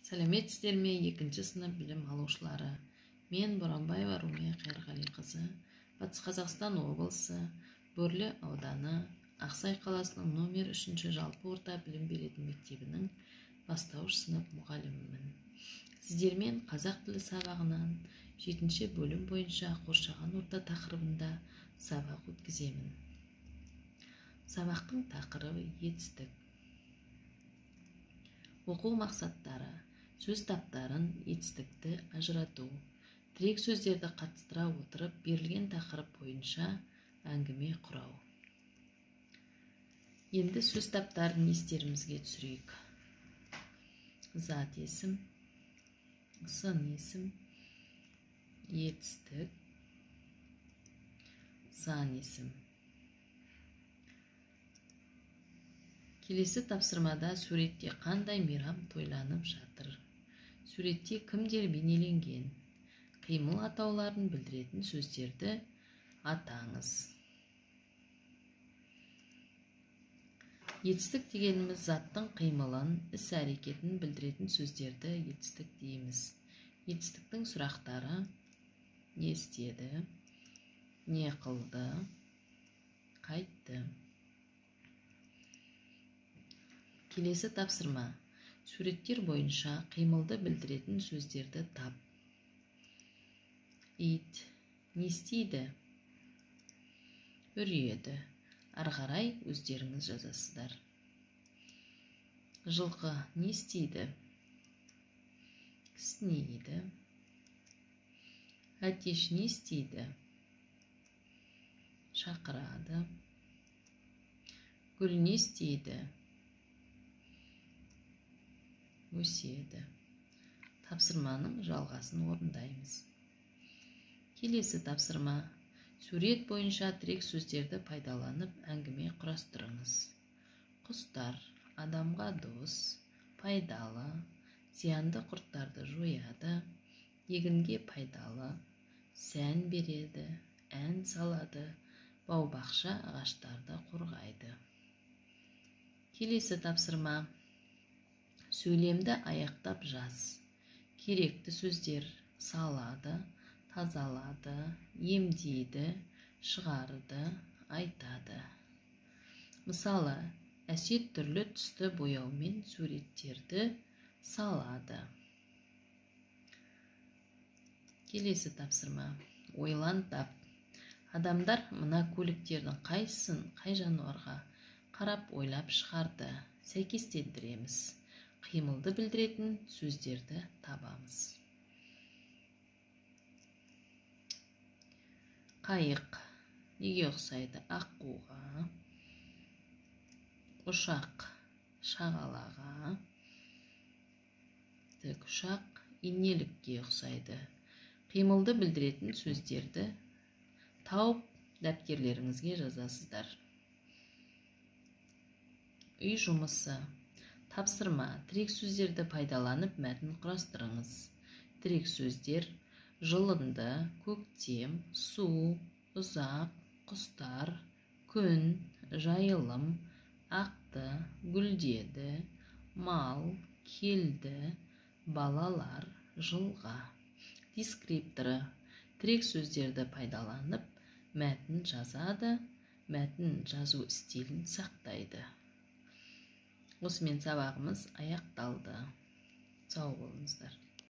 Сәлеметсіздер ме, екінші сынып білім алушылары? Мен Боранбаева Румия Қайырғалиқызы, Батыс Қазақстан облысы, Бөрлі ауданы, Ақсай қаласының номер 3-ші жалпы орта білім беретін мектебінің бастауыш сынып мұғалімімін. Сіздермен қазақ тілі сабағынан 7-ші бөлім бойынша қоршаған орта тақырыбында сабақ өткіземін. Сабақтың тақырыбы етістік. Оқу мақсаттары: сөз таптарын, етістікті ажырату, тірек сөздерді қатыстыра отырып берілген тақырып бойынша әңгіме құрау. Енді сөз таптарын естерімізге түсірейік. Зат есім, сын есім, етістік, сан есім. Келесі тапсырмада суретте қандай мейрам тойланып жатыр? Суретте кімдер бейнеленген? Қимыл атауларын білдіретін сөздерді атаңыз. Етістік дегеніміз заттың қимылын, іс-әрекетін білдіретін сөздерді етістік дейміз. Етістіктің сұрақтары: не істеді, не қылды, қайтты. Келесі тапсырма. Суреттер бойынша қимылды білдіретін сөздерді тап. Ит не істейді? Үреді. Ары қарай өздеріңіз жазасыздар. Жылқы не істейді? Кісінейді. Әтеш не істейді? Шақырады. Гүл не істейді? Өседі. Тапсырманың жалғасын орындаймыз. Келесі тапсырма. Сурет бойынша тірек сөздерді пайдаланып әңгіме құрастырыңыз. Құстар адамға дос, пайдалы, зиянды құрттарды жояды, егінге пайдалы, сән береді, ән салады, бау-бақша ағаштарды қорғайды. Келесі тапсырма. Сөйлемді аяқтап жаз. Керекті сөздер: салады, тазалады, емдейді, шығарды, айтады. Мысалы, Әсет түрлі түсті бояумен суреттерді салады. Келесі тапсырма. Ойлан тап. Адамдар мына көліктердің қайсысын қай жануарға қарап ойлап шығарды. Сәйкестендіреміз. Қимылды білдіретін сөздерді табамыз. Қайық неге ұқсайды? Аққуға. Ұшақ шағалаға. Тікұшақ инелікке ұқсайды. Қимылды білдіретін сөздерді тауып дәптерлеріңізге жазасыздар. Үй жұмысы. Тапсырма. Тірек сөздерді пайдаланып мәтін құрастырыңыз. Тірек сөздер: жылынды, көктем, су, ұзақ, құстар, күн, жайылым, ақты, гүлдеді, мал, келді, балалар, жылға. Дескрипторы. Тірек сөздерді пайдаланып мәтін жазады, мәтін жазу стилін сақтайды. Осымен сабағымыз аяқталды. Сау болыңыздар.